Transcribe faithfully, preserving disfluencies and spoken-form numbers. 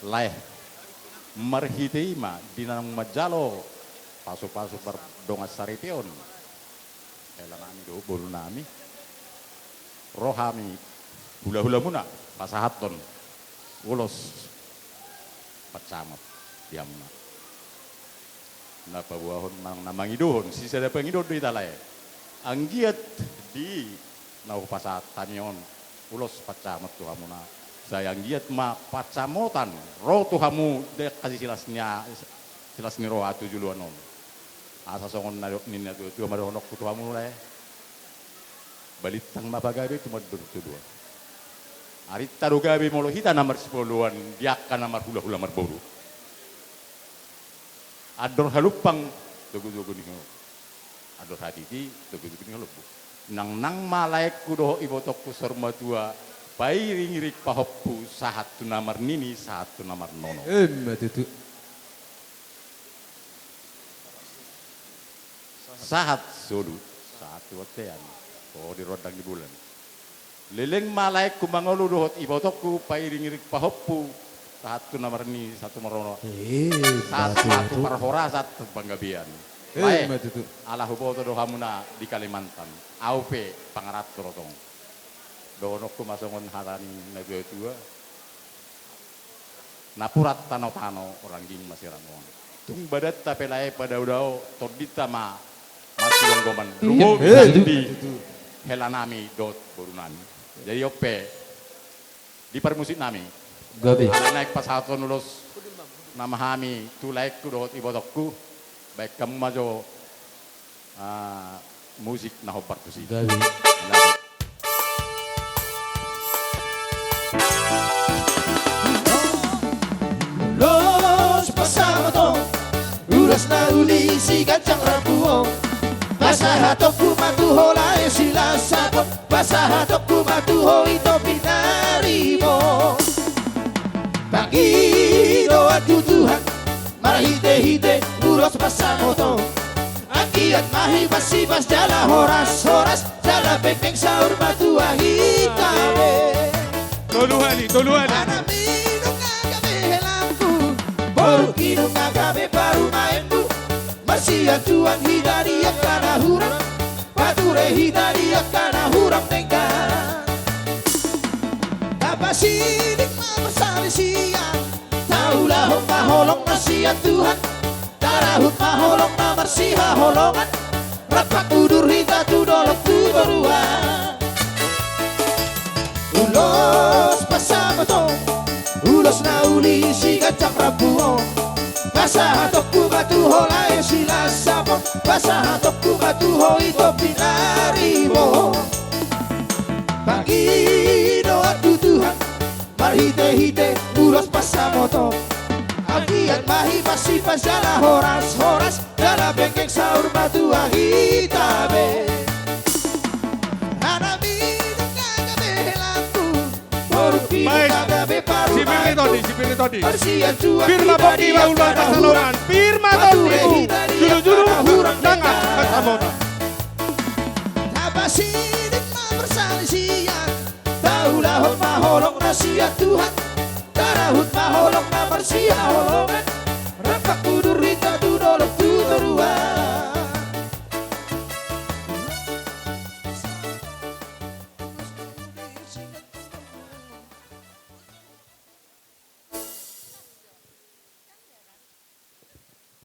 Lae, marhite i ma di na naung manjalo pasupasu pardongansaripeon hela nami dohot boru nami, ro hami hulahulamuna pasahathon ulos pansamot di hamuna. Na paboahon manang na mangidohon, sisada pangidohon do hita lae. Anggiat di na hupasahat hami on ulos pansamot tu hamuna, sai anggiat ma pansamotan ro tu hamu di angka silas ni a-, silas ni roha tu joloan on. Asa songon na didok ni natuatua ma dohononku tu hamu lae. Balintang ma pagabe tumandangkon tubu. Arinta do gabe molo hita na marsipaoloan di angka na marhulahula marboru. Andor halumpang togutogu ni holong. Andor hatiti togutogu ni holong. Nangnang ma laengku dohot ibotongku saur matua, pairingiring pahompu sahat tu na marnini sahat tu na marnono. Emma tutu. Sahat solu, sahat tu bontean, ho di rondang ni bulan. Leleng ma laengku mangolu dohot ibotongku, pairingiring pahompu sahat tu na marnini sahat tu marnono. Eh, sahat ma tu parhorasan tu panggabean. Eh, lae, ma tutu. Ala huboto do hamuna di Kalimantan. Au pe pangaranto do tong. Dohononku ma songon hata ni natuatua. Napuran tanotano rangging ma sirangon. Tung badanta pe lae padaodao, tondinta ma masigomgoman. Iya. Lumobi, eh, nang di hela nami dohot boru nami. Jadi on pe di parmusik nami. Gabe. Ala naeng pasahathon ulos nama hami tu laengku dohot ibotongku. Baen hamu ma jo Ah, musik na hombar tusi. Gabe. Ulos pansamot on, ulos na uli siganjang rambu on. Pasahatonku ma tu ho lae Silas Sapot, pasahatonku ma tu ho Ito Pinarimo. Pangidoan tu Tuhan, marhitehite ulos pansamot on. Anggiat ma hipas-hipas jala horas-horas, jala penggeng saur matua hita be. Tolu hali, tolu hali. Anakmi nunga gabe helangku, borungki nunga gabe parumaenmu. Marsianjuan hita di angka na hurang, pature hita di angka na hurang denggan. Tapasiling ma parsalisian, taulahon ma holong na sian Tuhan. Tarahut ma holong na marsihaholongan, rap mangudur hita tu dolok tu toruan. Ulos pansamot on, ulos na uli siganjang rambu on. Pasahatonku ma tu ho lae Silas Sapot, pasahatonku ma tu ho Ito Pinarimo. Pangidoan tu Tuhan, marhitehite ulos pansamot on. Anggiat ma hipas-hipas jala horas-horas, jala penggeng saur matua hita be. Anakmi nunga gabe helangku, borungki nunga gabe parumaenmu. Baik. Si Pirni Todi, si Pirni Todi. Marsianjuan hita di angka na hurang, pature hita di angka na hurang denggan. Pir ma pongki ma ulaon pansalongan, pir ma tondingku, julu-julu nang pansamotan. Tapasiling ma parsalisian, taulahon ma holong na sian Tuhan, tarahut ma holong na marsihaholongan,